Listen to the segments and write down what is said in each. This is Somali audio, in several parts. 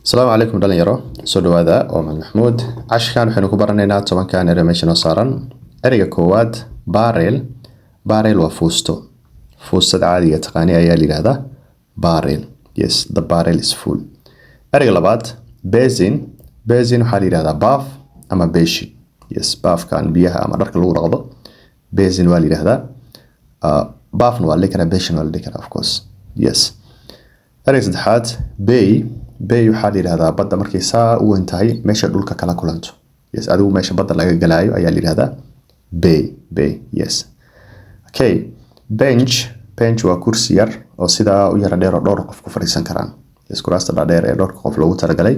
Asalaamu calaykum dhalinyaro, soo dhawaada. Waa Macalin Maxamuud. Casharkan waxaynu ku baranaynaa 10-kan erey meesha noo saaran. Ereyga koowaad, barrel. Barrel waa fuusto. Fuustada caadiga taqaani ayaa la yidhahdaa barrel. Yes, the barrel is full. Ereyga labaad, basin. Basin waxaa la yidhahdaa baaf ama beshin. Yes, baafkan biyaha ama dharka lagu dhaqdo basin waa la yidhahdaa. Baafna waa la dhihi karaa, beshin waa la dhihi karaa, of course. Yes. Ereyga saddexaad, bay. Bay waxaa la yidhahdaa badda markay saa u weyn tahay, meesha dhulka kala kulanto. Yes, adigu meesha badda laga galaayo ayaa la yidhahdaa bay. Bay, yes. Okay, bench. Bench waa kursi yar oo sidaa u yara dheer oo dhowr qof ku fadhiisan karaan. Yes, kuraasta dhaadheer ee dhowrka qof loogu talagalay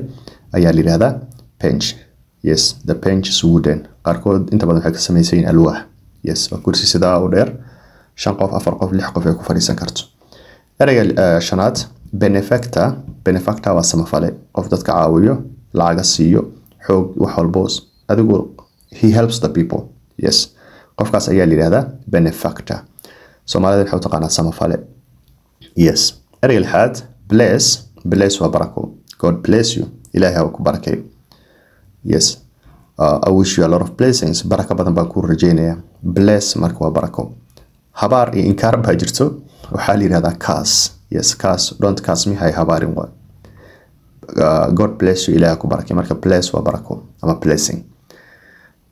ayaa la yidhahdaa bench. Yes, the bench is wooden. Qaarkood inta badan waxay ka samaysan yihiin alwaax. Yes, waa kursi sidaa u dheer, shan qof, afar qof, lix qof ay ku fadhiisan karto. Ereyga shanaad, benefactor. Benefactor waa samafale, qof dadka caawiyo, lacaga siiyo, xoog, wax walbo, adigu he helps the people. Yes, qofkaas ayaa la yidhahdaa benefactor. Soomaalida waxay u taqaanaa samafale. Yes. Ereyga lixaad, bless. Bless waa barako. God bless you, Ilaahay ha ku barakeeyo. Yes, I wish you a lot of blessings, barako badan baan kuu rajeynaya. Bless marka waa barako. Habaar iyo inkaar baa jirto, waxaa la yidhahdaa curse. Yes, curse. Don't curse me, hay habaarin waay. God bless you, Ilaahay ku barakay. Marka bless waa barako ama blessing.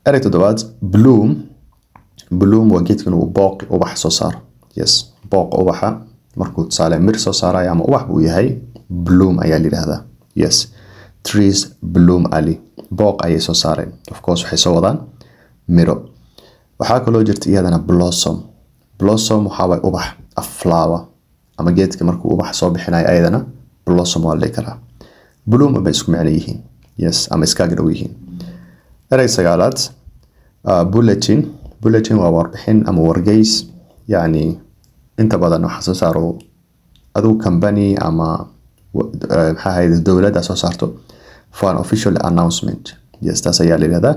Erey toddobaad, bloom. Bloom waa geedkan uu booq ubax soo saaro. Yes, booq ubaxa markuu tusaale mir soo saarayo ama ubax buu yahay, bloom ayaa la yidhahdaa. Yes, trees bloom early, booq ayay soo saareen. Of course, waxay soo wadaan miro. Waxaa kaloo jirta iyadana blossom. Blossom waxaa waay ubax, a flower, ama geedka markuu ubax soo bixinayo ayadana blossom waa la dhihi karaa. Bloom bay isku macno yihiin, yes, ama iskaaga dhow yihiin. Erey sagaalaad, bulletin. Bulletin waa warbixin ama wargeys. Yacni inta badan waxaa soo saaro adigu company ama maxaa ahayd, dowladda soo saarto for an official announcement. Yes, taas ayaa la yidhahdaa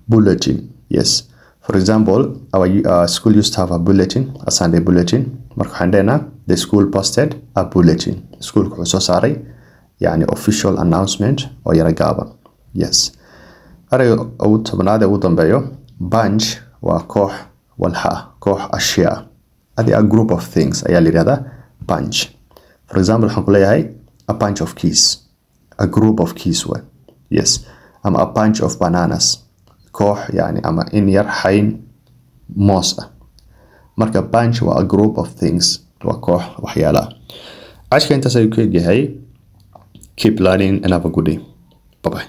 bulletin. Yes, for example, our school used to have a bulletin, a Sunday bulletin. Marka waxaan leenahay, the school posted a bulletin. Schoolka wuxuu soo saaray yani official announcement oo yara gaaban. Yes. Ereyga ugu 10aad ee ugu dambeeyo, bunch. Waa koox walxa ah, koox ashya ah, adi a group of things ayaa la yidhahdaa bunch. For example, waxaan ku leeyahay a bunch of keys, a group of keys way. Yes, ama a bunch of bananas, koox yani ama in yar xayn moos ah. Marka bunch waa a group of things, waa koox waxyaala ah. Casharka intaas ayuu ku egyahay. Keep learning and have a good day. Bye bye.